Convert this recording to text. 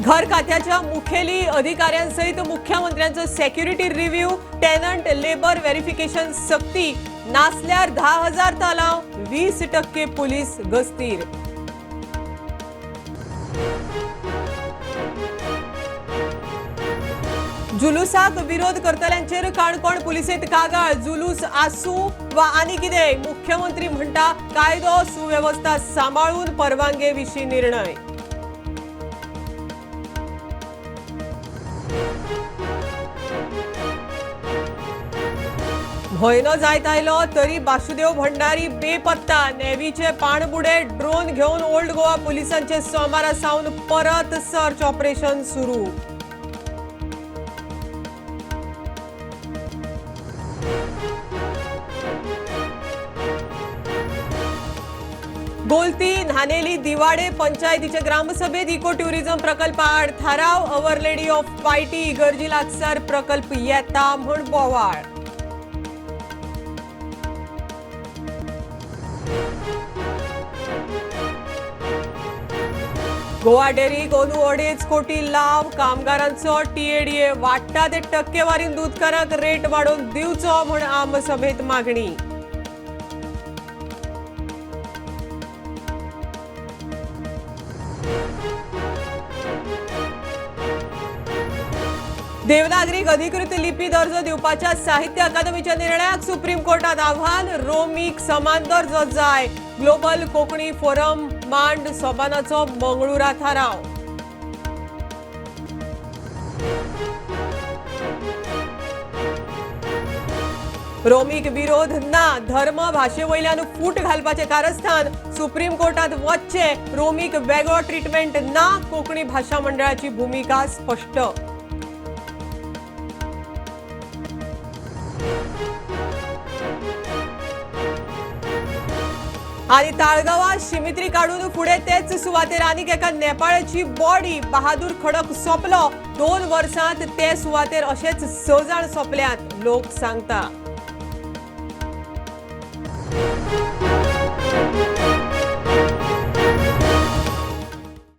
घर खात्याच्या मुखेली अधिकाऱ्यांसहित मुख्यमंत्र्यांचो security review. Tenant labour verification सक्ती, नासल्यार 10,000 तालाव, 20% पोलीस गस्तीर. जुलूसाक विरोध करतल्यांचेर काणकोण पुलिसेंत कागाळ. जुलूस आसूं वा आनी कितें, मुख्यमंत्री म्हणटा कायदो सुवेवस्था सांबाळून परवानगे विशीं निर्णय. म्हयनो जायत आयलो तरी बासुदेव भंडारी बेपत्ता. नेव्हीचे पाणबुडे ड्रोन घेवन ओल्ड गोवा पुलिसांचे सोमारा सावन परत सर्च ऑपरेशन सुरू. गोलती न्हानेली दिवाडे पंचायतीच्या ग्रामसभेत इको ट्युरिझम प्रकल्पाआड थाराव. अवर लेडी ऑफ पायटी इगर्जी लागसार प्रकल्प येता म्हूण बोवाळ. गोवा डेअरीक अंदू 2.5 कोटी लाव. कामगारांचो टीएडीए वाडटा ते टक्केवारीन दूदकारांक रेट वाडोवन दिवचो म्हूण आमसभेत मागणी. देवनागरीक अधिकृत लिपी दर्जो दिवपाच्या साहित्य अकादमीच्या निर्णयाक सुप्रीम कोर्टात आव्हान. रोमीक समान दर्जो जाय. ग्लोबल कोंकणी फोरम मांड सोबानाचो मंगळुरा थाराव. रोमीक विरोध ना, धर्म भाशे वयल्यान फूट घालपाचे कारस्थान. सुप्रीम कोर्टात वच्चे. रोमीक वेगळो ट्रिटमेंट ना, कोंकणी भाशा मंडळाची भूमिका स्पष्ट. आणि ताळगांवां शिमित्री काडून फुडें तेच सुवातेर आनीक एका नेपाळाची बॉडी. बहादूर खडक सोंपलो. 2 वर्सांत ते सुवातेर अशेच 6 जाण सोंपल्यात, लोक सांगता.